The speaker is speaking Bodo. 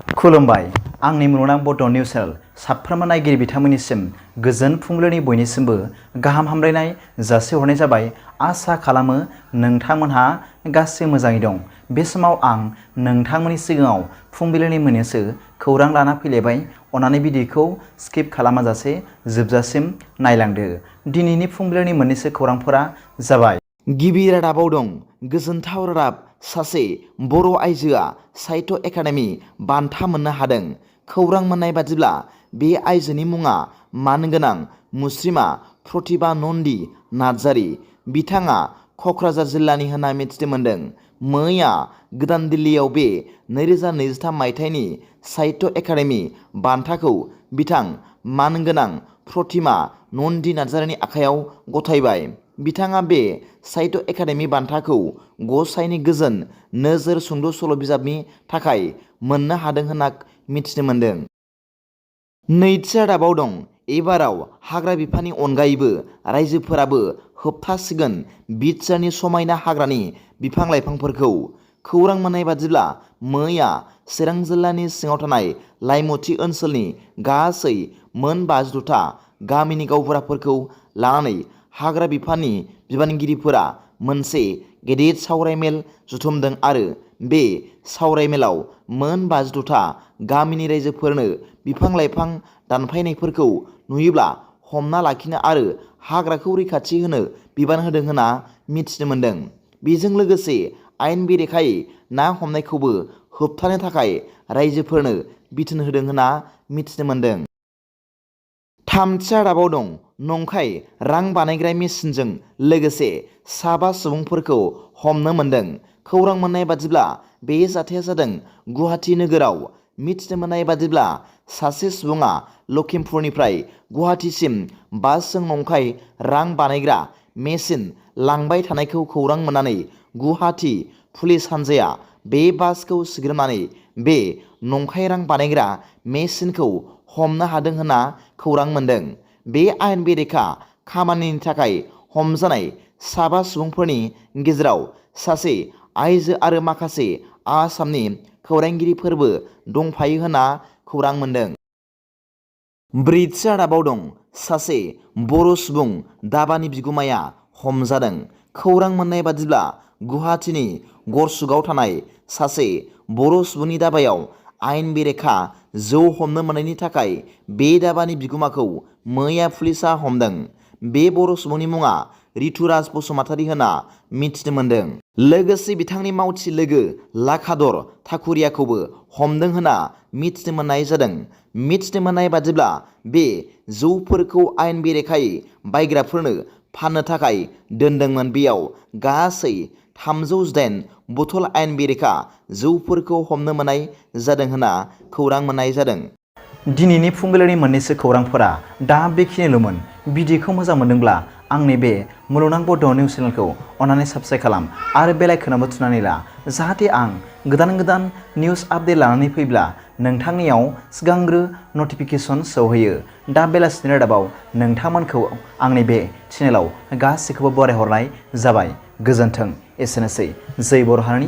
खुलुमबाय आंनि मुलुगनां बड' निउस चेनेल साफ्रोमबो नायगिरि बिथांमोननिसिम गोजोन फुंबिलिनि बयनिसिमबो गाहाम हामलायनाय जासिहरनाय जाबाय। आसा खालामो नोंथांमोनहा गासै मोजाङै दं। बे समाव आं नोंथांमोननि सिगाङाव फुंबिलिनि मोननैसो खौरां लाना फैलायबाय। अन्नानै भिडिअखौ स्किप खालामाजासे जोबजासिम नायलांदो। दिनैनि फुंबिलिनि मोननैसो खौरांफोरा जाबाय। गिबि रादाबाव दं गोजोनथाव रादाब, सासे बर' आइजोआ साहित्य एकाडेमि बान्था मोननो हादों। खौरां मोननाय बादिब्ला बे आइजोनि मुङा मानगोनां मुस्रिमा प्रतिभा नन्दि नार्जारि। बिथाङा क'क्राझार जिल्लानि होनना मिथिनो मोन्दों। मैया गोदान दिल्लीयाव बे 2023 मायथाइनि साहित्य एकाडेमि बान्थाखौ बिथां मानगोनां प्रतिमा नन्दि नार्जारिनि आखायाव गथायबाय। बिथाङा बे साहित्य एकाडेमि बान्थाखौ गसाइनि गोजोन नोजोर सुंद' सल' बिजाबनि थाखाय मोननो हादों होनना मिथिनो मोन्दों। नैथि रादाबाव दं एबाराव हाग्रा बिफाननि अनगायैबो रायजोफोराबो होबथासिगोन बिटिआरनि समायना हाग्रानि बिफां लाइफांफोरखौ। खौरां मोननाय बादिब्ला मैया चिरां जिल्लानि सिङाव थानाय लाइमुथि ओनसोलनि गासै मोन 52था गामिनि गावबुराफोरखौ लानानै हाग्रा बिफाननि बिबानगिरिफोरा मोनसे गेदेर सावरायमेल जुथुमदों आरो बे सावरायमेलाव मोन 52था गामिनि रायजोफोरनो बिफां लाइफां दानफायनायफोरखौ नुयोब्ला हमना लाखिनो आरो हाग्राखौ रैखाथि होनो बिबान होदों होनना मिथिनो मोन्दों। बेजों लोगोसे आयेन बेरेखायै ना हमनायखौबो होबथानो थाखाय रायजोफोरनो बिथोन होदों होनना मिथिनो मोन्दों। थामथि रादाबाव दं नंखाय रां बानायग्रा मेसिनजों लोगोसे 7 सुबुंफोरखौ हमनो मोन्दों। खौरां मोननाय बादिब्ला बे जाथाया जादों गुवाहाटि नोगोराव। मिथिनो मोननाय बादिब्ला सासे सुबुङा लखिमपुरनिफ्राय गुवाहाटिसिम बासजों नंखाय रां बानायग्रा मेसिन लांबाय थानायखौ खौरां मोननानै गुवाहाटि पुलिस हानजाया बे बासखौ सिग्रोमनानै बे नंखाय रां बानायग्रा मेसिनखौ हमनो हादों होनना खौरां मोन्दों। बे आयेन बेरेखा खामानिनि थाखाय हमजानाय 7 सुबुंफोरनि गेजेराव सासे आइजो आरो माखासे आसामनि खौरांगिरिफोरबो दंफायो होनना खौरां मोन्दों। ब्रैथि रादाबाव दं सासे बर' सुबुं दाबानि बिगुमाया हमजादों। खौरां मोननाय बादिब्ला गुवाहाटिनि गरसुगाव थानाय सासे बर' सुबुंनि दाबायाव आयेन बेरेखा जौ हमनो मोननायनि थाखाय बे दाबानि बिगुमाखौ मैया पुलिसा हमदों। बे बर' सुबुंनि मुङा रितुराज बसुमतारी होनना मिथिनो मोन्दों। लोगोसे बिथांनि मावथि लोगो लाखादर ठाकुरियाखौबो हमदों होनना मिथिनो मोननाय जादों। मिथिनो मोननाय बादिब्ला बे जौफोरखौ आयेन बेरेखायै बायग्राफोरनो फाननो थाखाय दोनदोंमोन। बेयाव गासै 308 बथल आयेन बेरेखा जौफोरखौ हमनो मोननाय जादों होनना खौरां मोननाय जादों। दिनैनि फुंबिलिनि मोननैसो खौरांफोरा दा बेखिनिल'मोन। भिडिअखौ मोजां मोनदोंब्ला आंनि बे मुलुगनां बड' निउस चेनेलखौ अन्नानै साबस्क्राइब खालाम आरो बेल आइकनआवबो थुनानै ला, जाहाथे आं गोदान निउस आपडेट लानानै फैब्ला नोंथांनियाव सिगांग्रो नटिफिकेसन सौहैयो। दा बेलासिनि रादाबाव नोंथांमोनखौ आंनि बे चेनेलाव गासैखौबो बरायहरनाय जाबाय। गोजोन्थों। एसेनोसै। जै बर' हारिनि